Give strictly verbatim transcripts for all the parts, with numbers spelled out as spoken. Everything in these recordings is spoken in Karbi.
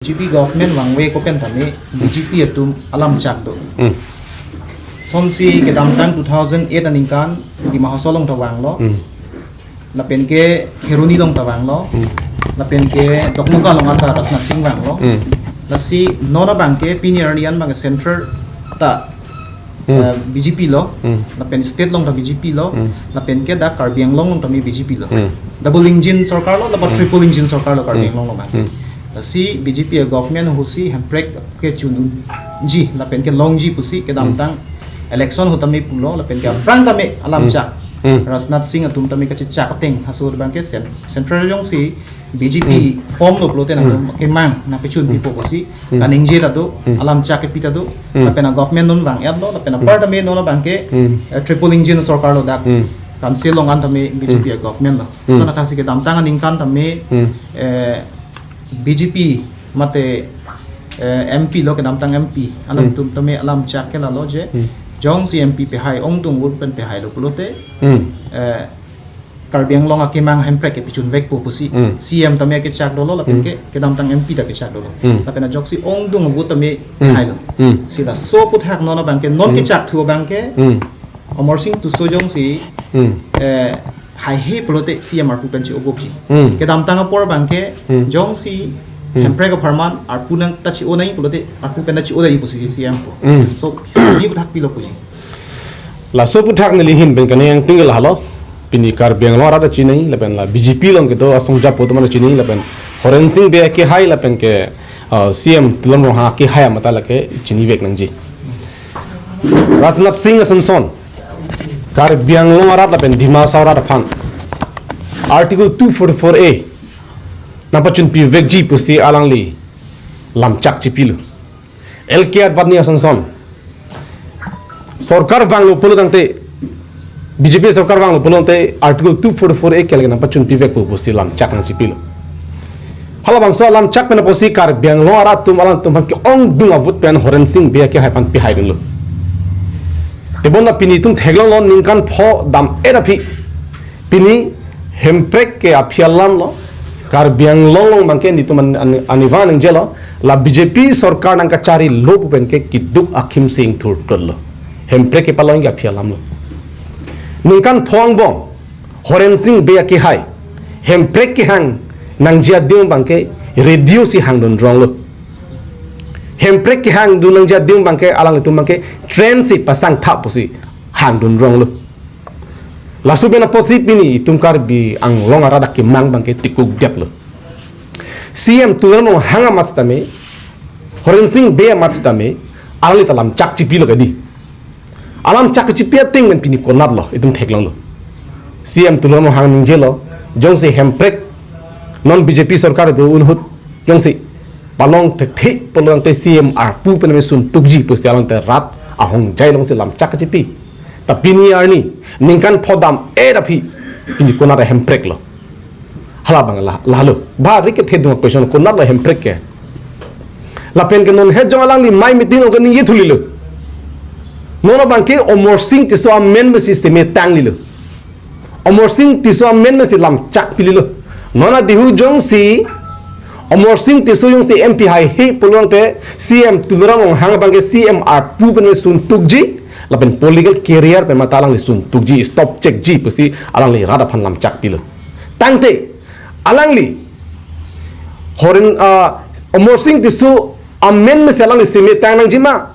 B J P government vangve ako pen tame B J P atum alam chak do. Hmm. Sonsi kedamtang two thousand eight aningkan Dima Hasao along ta vanglo. Hmm. Lapen ke Kheroni along ta vanglo. Hmm. Lapen ke Dokmoka along anta Rajnath Singh vanglo. Hmm. Lasi non abangke pini arni an abangke central ta Hmm. eh, B J P lo, Hmm. lapen state along ta B J P lo, Hmm. lapen ke dak Karbi Anglong along tame B J P lo. Hmm. Double engine sorkar lo, lapen Hmm. triple engine sorkar lo Karbi Hmm. Anglong along abang. Hmm. Lasi B J P a-government ahutsi Hemprek kechun-unji, lapen kelongji pusi kedamtang Hmm. election ahut tame pulo, lapen ke aphrang tame alam Hmm. chak. Hmm. Rajnath Singh atum tame kachechak ateng, haso abangke cen-, central jongsi B J P Hmm. form lo pulote nang Hmm. kemang nangpachun Hmm. pipo pusi Hmm. kaningje ta do, Hmm. alam chak kepi ta do, Hmm. lapen a-government non vang-et lo, lapen Hmm. apar tame non abangke, Hmm. eh, triple engine sorkar lo dak. Hmm. Council along an tame B J P Hmm. a-government lo. Hmm. Lason athasi kedamtang aningkan tame, Hmm. eh, B J P mate, eh, M P lo kedamtang M P. Alam Hmm. atum tame alam chak ke lalo je. Hmm. Jongsi M P pehai, ongdung vote pen pehai lo pulote. Hmm. Eh, Karbi Anglong akemang Hemprek kepachun vekpo pusi. Hmm. C M tame kechak dolo, lapen Hmm. ke kedamtang M P ta kechak dolo. Hmm. Lapen ajoksi ongdung vote tame Hmm. hai lo. Hmm. Si laso aphuthak non abangke non Hmm. kechak thu abangke Hmm. Amarsing Tisso jongsi Hmm. eh, haihe pulote C M arpu pen chi-obobji. Hmm. Kedamtang apor abangke Hmm. jongsi Hmm. Hemprek apharman arpu nang ta chi-o nai pulote arpu pen ta chi-o nai pusi C M po. Hmm. So, ni aphuthak pilo puji. Laso aphuthak neli ahin pen kaningje tinggal halo. Pini Karbi Anglong arat ta chinine, lapen la B J P along kedo asong japo atum ta chinine, lapen Horen Sing Bey akehai, lapen ke, uh, C M Tuliram Ronghang akehai amat ta lake chinivek nangji. Rajnath Singh asonson Karbi Anglong arat lapen Dima Hasao arat aphan Article two forty-four A nangpachunpi vekji pusi alangli lamchak chipilo. L K Advani asonson sorkar vanglo pulo tangte, B J P sorkar vanglo pulo tangte Article two forty-four A ke lake nangpachunpi vekpo pusi lamchak nangchipilo. Halabangso alamchak pen apotsi Karbi Anglong arat atum alangtum aphan ke-ongdung avote pen Horen Sing Bey akehai aphan pehai dunlo. Tebon ta pini itum theklonglo ningkan pho dam-et aphi. Pini Hemprek ke aphi alam lo, Karbi Anglong along abangke nelitum an-, an-, arnivang ningjelo, la B J P sorkar nangkacharilo pu pen ke keduk akhim si ingthurtutlo. Hemprek kepalong ke aphi alam lo. Ningkan pho angbong, Horen Sing Bey akehai, Hemprek kehang nangji adim abangke radio si hangdun ronglo. Hemprek kehangdun nangji adim abangke alanglitum abangke train si pasang tha pusi hangdun ronglo. Laso pen apotsi pini itum Karbi Anglong arat akemang abangke tikuk detlo. C M Tuliram Ronghang amat sitame, Horen Sing Bey amat sitame, alangli ta lamchak chipilo kedi. Alamchak chipi ateng pen pini konatlo, itum theklonglo. C M Tuliram Ronghang ningjelo, jongsi Hemprek, non B J P sorkar do-un ahut, jongsi palong thekthe pulo tangte C M arpu pen me suntukji pusi alang ta rat ahongjai alongsi lamchak chipi. Ta pini arni, ningkan pho dam-et aphi, pini konat Hemprek lo. Halabang la, lalo. Ba rik ke thedung question konatlo Hemprek ke. Lapen ke non he jong alangli mai meeting along ke ningje thulilo. Non abangke Amarsing Tisso amen me si seme tanglilo. Amarsing Tisso amen me si lamchak pililo. Non adihu jongsi Amarsing Tisso jongsi M P haihe pulo tangte C M Tuliram Ronghang abangke C M arpu pen me suntukji, lapen political career pen mate alangli suntukji, stop checkji pusi alangli rat aphan lamchak pilo. Tangte alangli Horen, ah, Amarsing Tisso amen me si alangli seme tang nangji ma,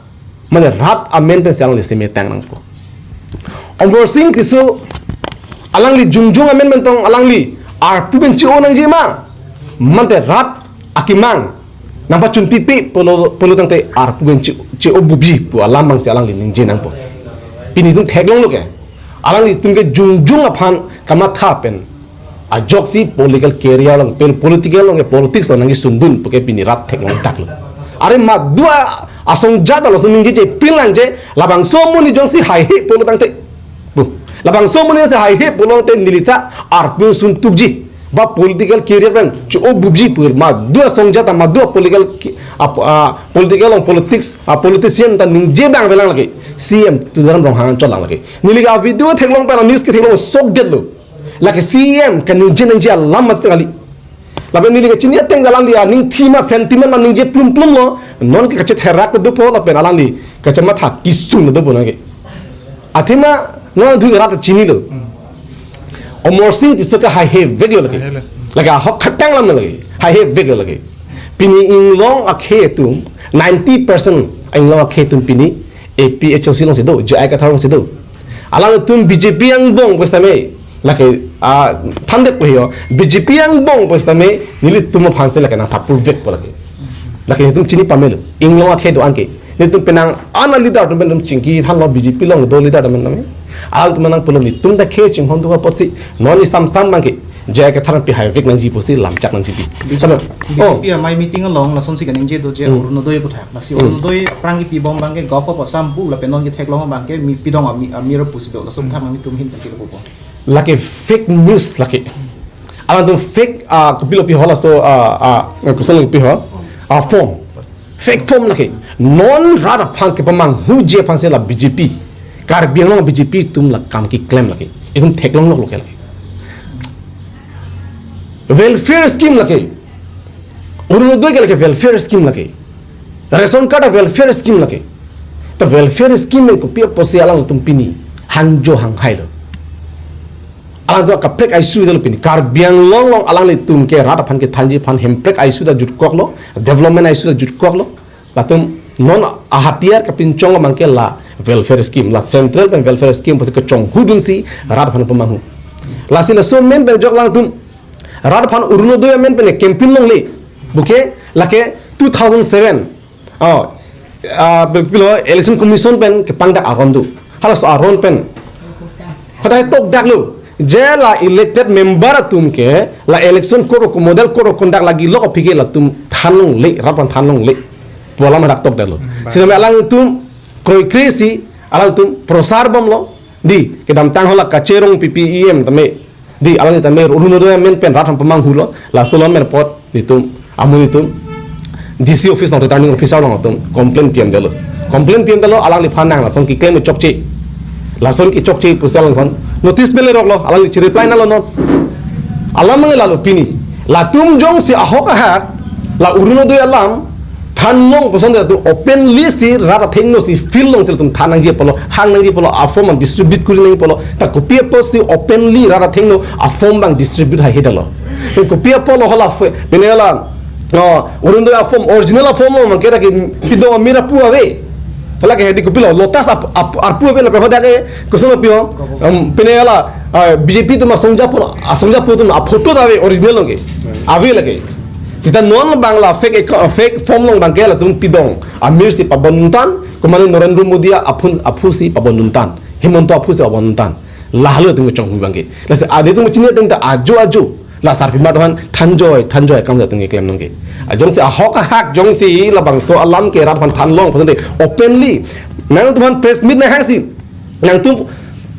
mane rat amen pen si alangli seme tang nangpo. Amarsing Tisso alangli jongjong amen pen tong alangli arpu pen chi-o nangji ma, mate rat akemang nangpachunpipe pulo, pulo tangte arpu pen chi, chi-obobji pu alam abang si alangli ningje nangpo. Pini itum theklonglo ke, alanglitum ke jongjong aphan kamatha pen ajoksi political career along, pel-, political along ke politics along nangkesundun puke pini rat theklong thaklo. Are madua asong jat alo so ningje je pil nangje, labangso amonit jongsi haihe pulo tangte. Bu, labangso amonit si haihe pulo tangte neli ta arpu suntukji. Ba political career pen chi-obobji pu madua asong jat, madua political ki-, ap-, ah, political along politics, ah, politician ta ningje abang avelang lake C M Tuliram Ronghang chotlang lake. Neli ke a-video theklong pen news ke theklong sok detlo. Lake C M kaningje nangji alam mas kali. Lapen neli kachini ateng alangli aning thima sentiment ma ningje plum plum lo. Non ke kachetherak dopo lapen alangli kachematha kisung dopo nangke. Athema non thu rat chinilo. Amarsing Tisso ke haihevek lo lake. Haihevek. Lake ahok khatang lam lake. Haihevek lo lake. Pini inglong akhei atum ninety percent inglong akhei atum pini A P H L C alongsi do, J I Kathar alongsi do. Alangtum B J P angbong pusitame lake, ah, thandek pe ho. B J P angbong pusitame nelitum aphansi lake nang sapurvekpo lake. Lake nelitum chini pamelo. Inglong akhei do-an ke. Nelitum penang an a-leader atum pen nelitum chingki thanlo, B J P along do leader atum pen name. Alangtum nang pulo nelitum ta khei chinghon do apotsi non ni samsam abangke J I Kathar pi haivek nangji pusi lamchak nangji pi. Bisa. Sabe? Oh. B J P amei meeting along lasonsi kaningje do je Hmm. Orunodoi aputhak. Lasi Hmm. Orunodoi aphrang kipibom abangke Govt of Assam pu lapen non ketheklong abangke mi pidong ami amiro pusi do. Laso Hmm. aputhak nangtum ahin pen pilo pupo. Lake fake news lake. Alangtum fake, ah, kopilo piho laso, ah, ah, koson piho. Ah, form. Fake form lake. Non rat aphan kepamanghuji aphansi la B J P. Karbi Anglong B J P atum la kam keklem lake. Itum theklong lok lok lake. Welfare scheme lake. Orunodoi ke lake welfare scheme lake. Ration card a-welfare scheme lake. Ta welfare scheme pen kopi apotsi alangtum pini hangjo hanghailo. Alangtum kaprek ai-issue dolo pini. Karbi Anglong along alanglitum ke rat aphan kethanji aphan hemprek ai-issue ta jutkoklo, development ai-issue ta jutkoklo. Latum non a-hatiyar kapinchong abangke la welfare scheme, la central pen welfare scheme pusi kachonghudunsi rat aphan pamanghu. Lasi laso amen pen jok alangtum rat aphan Orunodoi amen pen campaign longle. Buke lake two thousand seven. Oh, ah, pi-, pilo Election Commission pen kepangdak aron do. Halaso aron pen. Hadak tokdaklo. Je la elected member atum ke la election code ko model code of conduct lagi lok aphi ke latum than longle, rat aphan than longle pu alam hadak tokdaklo. Hmm, ba- Sitame alangtum kroikre si alangtum prosar bomlo. Di, kedamtang hala Kache Rongpipi E M tame. Di, alang tame Orunodoi amen pen rat aphan pamanghulo, laso amen apot nelitum, amu nelitum D C office along, returning officer along atum complaint P M detlo. Complaint P M detlo, alangliphan nang lason keklem chokche. Lason kechokche pusi alangphan notice pele roklo, alangli chi-reply nanglo non. Alam mangi lalo pini. Latum jongsi ahok ahak la Orunodoi alam thanlong puson de latum openly si rat athengno si field alongsi latum than nangji apotlo, hang nangji apotlo, a-form distribute kuri nangji apotlo. Ta kopi apotsi openly rat athengno a-form abang distribute haihedetlo. Pen kopi apotlo hala fe-, pine hala, oh, Orunodoi a-form, original a-form lo mangke ta ke pidong amir apu ave. Hala ke hedi kopilo, Lotus ap-, ap-, arpu ave lapen hadak ke koson lo piho. Em, pine hala, ah, B J P atum asongja aphu, asongja aphu atum a-photo ta ave original lo ke. Ave lake. Sita non abang la fake account, fake form along abangke latum pidong amir si pabontan, komane Narendra Modi aphun, aphu si pabontan. Himanta aphu si pabontan. Lahelo atum chonghu abangke. Lasi adi atum chini atum ta ajo ajo. La sarpimar aphan thanjoi, thanjoi akam atum keklem nangke. A jongsi ahok ahak jongsi labangso alam ke rat aphan thanlong puson de openly. Nangtum aphan press meet nanghangsi. Nangtum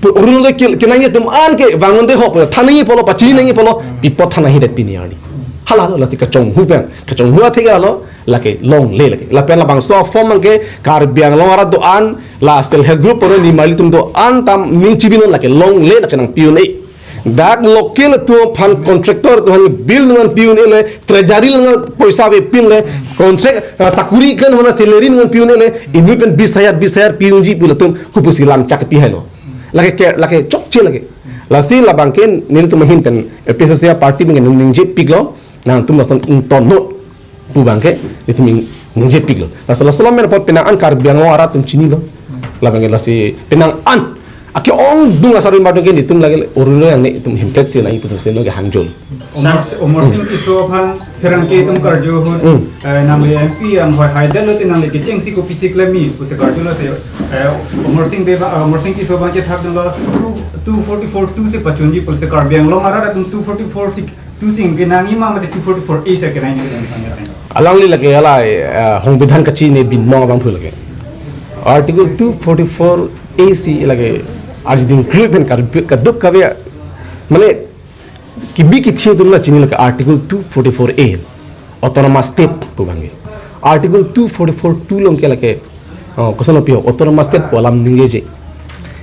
pu-, Orunodoi ke, kenangji atum an ke vangnonde ho, than nangji apotlo, pachini nangji apotlo, pi apot than nangji det pini arni. Hala lo, lasi kachonghu pen, kachonghu athe ke lo, lake longle lake. Lapen labangso form abangke Karbi Anglong arat do-an, la self help group oro ni mali atum do-an ta ning chibinon lake longle lake nangpi un-e. Dak local atum aphan contractor atum aphan bill nangpi un-e le, treasury nang poisa avepin le, contract, ah, sakuri kan hona salary nangpi un-e le, inut pen bis hajar, bis hajar pi unji pu latum kopusi lamchak pi hailo. Lake ke, lake chokche lake. Lasi labangke nelitum ahin pen A P H L C party pen ningje piklo, nangtum lason ingtonnon pu abangke nelitum ning-, ningje piklo. Laso laso amen apot penang an Karbi Anglong arat atum chinilo. Labangke lasi penang an ake-ongdung asar rimba atum ke nelitum lake Orunodoi nangne, itum hempret si nangji pu atum si nangke hangjol. Omor, Omor Sing Tisso aphan pherangke atum karju ahut, Hmm. eh, nangli M P anghoi haidetlo te nangli kechengsi kopisi klem-i pusi karjulo te, eh, Omor Sing Bey ba, Omor Sing Tisso abang chethakdunlo two, two forty-four two si pachunji pusi Karbi Anglong arat atum two forty-four si two si ingpi nangji ma mate two forty-four A si kenangji. Alangli lake hala, eh, songbidhan kachini binong abang pu lake. Article two forty-four A si lake arjiding kri pen kar-, kaduk kave, mane kibi kithi atum la chini lake Article two forty-four A, Autonomous State pu abangke. Article two forty-four two along ke lake, oh, koson lo piho, Autonomous State pu alam ningjeje.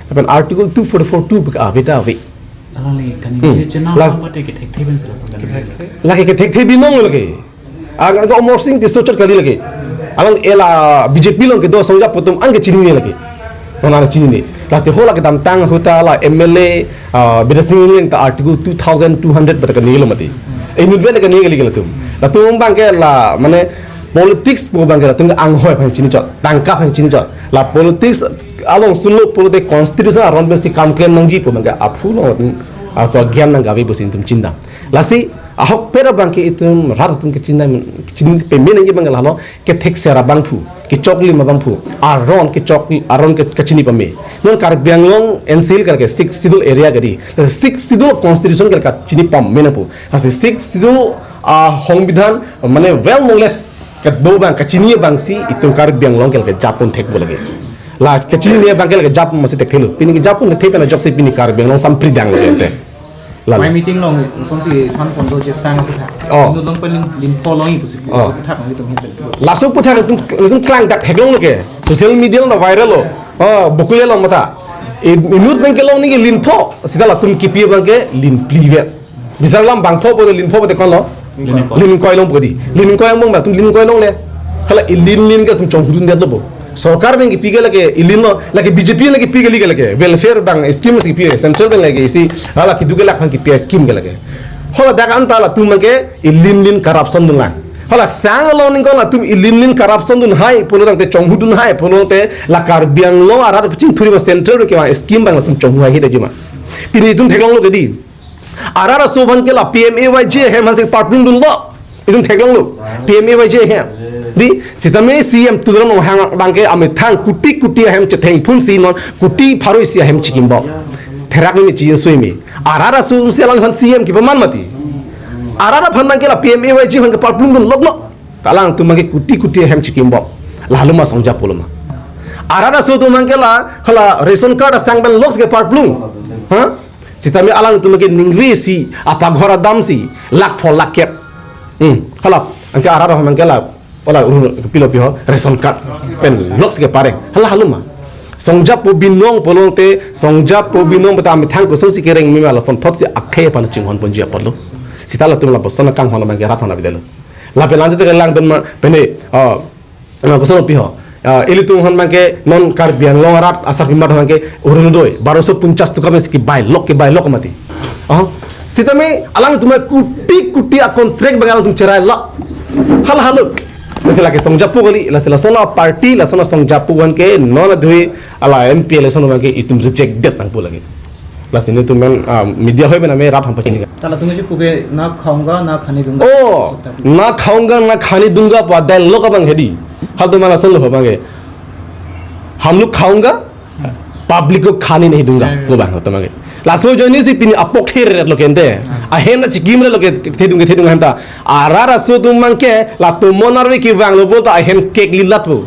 Lapen Article two forty-four two pu ke ave ta ave. Alangli kani Hmm. je chenam Last- mate kethekthe pen sila song kani je. Lake kethekthe binong lake. Ang, ang Amarsing Tisso chot kali lake. Alang ela B J P along kedo Songjapo atum an kechinine lake. Mana chinine. Lasi hala kedamtang ahut ta la M L A, ah, Bidya Sing Engleng ta Article two thousand two hundred bata kani lo mati. Eh, inut ben kani kali latum. Latum abangke la, mane, politics pu abangke latum anghoi aphan chini chot, tangka aphan chini chot. La politics along sunlo pulote constitution aron pensi kam klem nangji pu abangke aphu lo, aso gyan nang gavi pusi itum chinidam. Lasi ahokpet abangke itum rat atum kechinidam, chinine pame nangji abangke lalo, kethekser abangphu, kechoklim abangphu, aron kechok, aron ke, kachini pame. Non Karbi Anglong N C L ke Sixth Schedule area kali. Sixth Schedule constitution ke kachini pame nangpo. Lasi Sixth Schedule, ah, Songbidhan, mane well knowledge kedo abang, kachini abangsi itum Karbi Anglong ke kejapon thekpo lake. La kachini abangke kejap masi thekthelo. Pini kejapon thekthe pen ajoksi pini Karbi Anglong sampri dang lo ente. Lalu. Mai meeting along, songsi than pon do je sang aputhak. Oh. Inut along pen lin, lin pho longji pusi, Oh. pusi aputhak nangtum hin pen. Laso aputhak itum, itum klang dak theklonglo ke. Social media along viral lo. Oh, bokule lo mata. I-, inut abangke longji ke lin pho. Sita latum kipi abangke lin phli vet. Bisar alam bang pho pu de lin pho pu de konlo? Lin ingkoi. Lin ingkoi longpo kedi. Lin ingkoi angbong ma, latum lin ingkoi longle. Hala ilin lin ke latum chonghudun detlo bo. Sorkar abang kipi ke lake ilin lo, lake B J P lake pi kali ke lake. Welfare abang scheme si pi, central abang lake isi, hala kedo kelak aphan kipi scheme ke lake. Hala dak anta latum abangke ilin lin corruption dunlang. Hala sang along ningkong latum ilin lin corruption dunhai pulo tangte, chonghudunhai pulo tangte, la Karbi Anglong arat pachingthur abang central kevang scheme abang latum chonghu hai hidajima. Pini itum theklonglo kedi. Arat aso aphan ke la P M A Y G ahem aphansi parplung dunlo. Itum theklonglo. P M A Y G ahem. Di, sitame C M Tuliram Ronghang abangke amethang kuti kuti ahem chethengphunsi non kuti pharo isi ahem chikimbom. Therak ni chi sui mi. Arat aso si alangphan C M kipaman mati. Arat aphan abangke la P M A Y G aphan ke parplung dunloklo. Alangtum abangke kuti kuti ahem chikimbom. Lalu ma Songjapo lo ma. Arat aso atum abangke la, hala ration card asang pen lok ke parplung. Ha? Sitame alangtum ke ningve si, apa ghor adam si, lakh pho lakh kep. Hmm, hala, anke arat aphan abangke la, hala, uru, pilo piho, ration card, pen, lok si ke pareng. Hala, haluma. Songjapo binong pulo tangte, Songjapo binong beta amethang kosonsi kereng meme lason thotsi akhei aphan chinghon ponji apotlo. Sita latum lapuson akanghon abangke rat aphan avedetlo. Lapen anchot ke langdun ma, pene, oh, Ano koson piho. Ah, ilitum aphan abangke non Karbi Anglong arat asar pimat abangke Orunodoi, baroso punchas tuka pensi kebai lok, kebai lok mati. Ah, sitame alangtum kuti kuti a-contract abang alangtum cherai lok. Hala halo. Lasi lake Songjapo kali, lasi lason a-party, lason a-Songjapo abangke non adhui hala M P election abangke itum reject det nangpo lake. Lasi netum men, ah, media hoi men ame rat aphan pachini. Ta latum si puke na khaunga na khane dunga. Oh, na khaunga na khane dunga pu dialogue abang hedi. Hal to mana solo abangke. Hum log khaunga, public ko khane nahi dunga. Ko abang to abangke. Laso ajoine si pini apok her lo kente. Ahem na chikim lo ke thedung ke thedung ahem ta. Arat aso atum abangke latum monarve kevang lo bol ta ahem kek lilat po.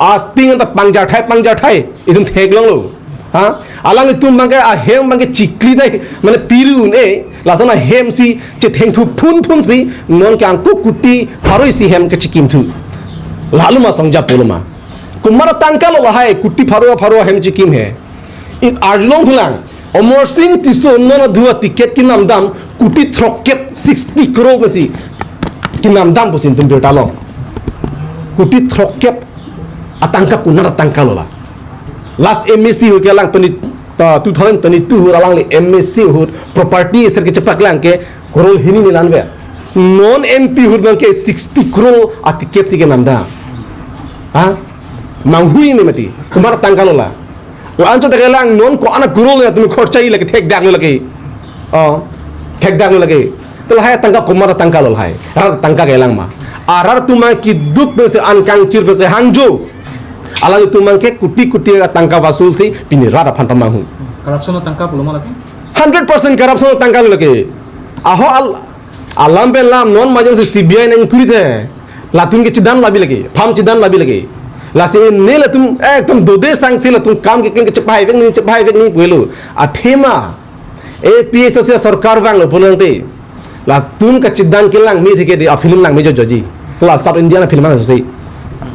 Ating ta pangjarthai pangjarthai. Itum theklonglo. Ha? Alanglitum abangke ahem abangke chikli dai, mane piru un-e, lason ahem si chethengthu phunphun si, non ke angko kuti pharo isi hem kechikimthu. Lalu ma Songjapo lo ma. Komat atangka lo lahai, kuti pharo pharo hem chikim he. It arlong thulang, Amarsing Tisso non adhu a-ticket kenamdam, kuti throkkep sixty crore pensi kenamdam pusi itum birta long. Kuti throkkep atangka komat atangka lo la. Last M A C ahut ke alang twenty, uh, two thousand twenty-two ahut alangli M A C ahut property asar kechepaklang ke crore hini ni lanve. Non M P ahut abangke sixty crore a-ticket si kenamdam. Ha? Manghui ni mati. Komat atangka lo la. La anchot ta kelang non ko-an a-crore le atum khorcha i lake thekdaklo lake. Oh. Thekdaklo lake. To lahai atangka komat atangka lo lahai. Rat atangka kelang ma. Arat atum abang keduk pensi an kangchir pensi hangjo. Alangtum abangke kuti kuti atangka vasul si pini rat aphan pamanghu. Corruption atangka pulo ma lake? Hundred percent corruption atangka lo lake. Aho al-, alam pen lam non majong si C B I nang inquiry the. Latum ke chidan labi lake. Pham chidan labi lake. Lasi ne latum ekdom dode sangsi latum kam ke keng ke chepai vek ni, chepai vek ni pulo. Athema. A P H L C sorkar vanglo pulo tangte. Latum kachidan kelang me theke de a-film lang me jojoji. La South Indian a-film ang si.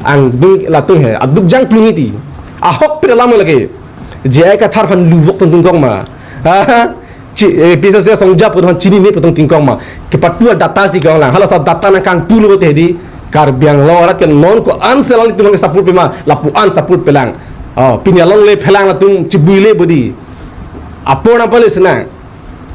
Angdung latum he. Aduk jang plungi ti. Ahokpet alam lake. J I Kathar aphan luvok tungtung kong ma. Ha? Chi, eh, APHLC asongja pu aphan chinine pu tong tingkong ma. Kepatu a-data si kong lang. Hala sa data nangkangpulo te di. Karbi Anglong arat ke non ko-an si alanglitum ke support pe ma. Lapu-an support pelang. Oh, pini alongle phelang latum chibui le bodi. Apor nangpale senang.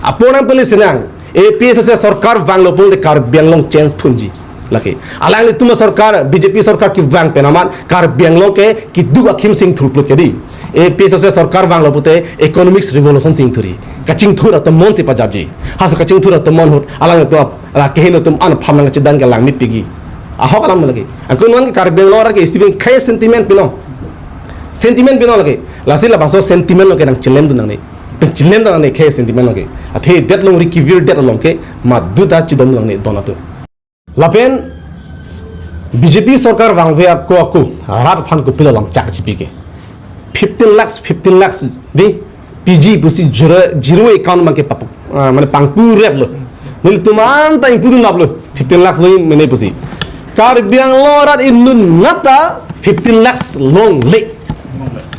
Apor nangpale senang. APHLC sorkar vanglo pon de Karbi Anglong change phunji. Lake. Alanglitum sorkar, BJP sorkar kevang pen amat Karbi Anglong ke keduk akhim singthur plot ke di. APHLC sorkar vanglo pute economics revolution singthuri. Kachingthur atum mon si pajapji. Halaso kachingthur atum mon ahut alanglitum ap-, ala keheno atum an pham nangchedang ke langmit pigi. Ahok alam lagi. Angko non ke Karbi Anglong arat ke isi pen khei sentiment pino. Sentiment pino lagi. Lasi labangso sentiment lo ke nangchilem dun nangne. Pen chilem dun nangne khei sentiment lo ke. Athe det along ri kevir det along ke maduta chidom dun nangne don atum. Lapen BJP sorkar vangve ako ako rat aphan kopilo langchak chipi ke. Fifteen lakhs, fifteen lakhs di piji pusi zero, zero account abang ke papu, ah, mane pangpu rep lo. Nelitum anta ingpu dun nap lo. Fifteen lakhs lo mene pusi. Karbi Anglong arat inut nata fifteen lakhs longle.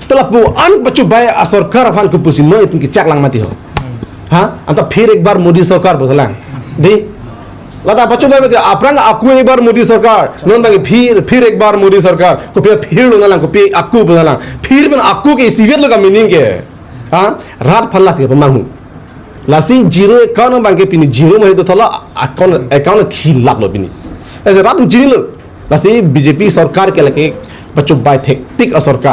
Te lapu-an pachubai asorkar aphan kopusi non itum kechak lang mati ho. Ha? Anta phir ek bar Modi sorkar pu salang. Di? Lata pachubai mati aphrang ako ek bar Modi sorkar. Non abang phir, phir ek bar Modi sorkar. Kopi phir lo nalang, kopi ako pu nalang. Phir pen ako ke isivet lo ka meaning ke. Ha? Rat aphan lasi pemanghu. Lasi zero account abang ke pini zero mahi do thola account, account thilap lo pini. Ese rat atum chinilo. Lasi BJP sorkar ke lake pachubai thektik asorkar.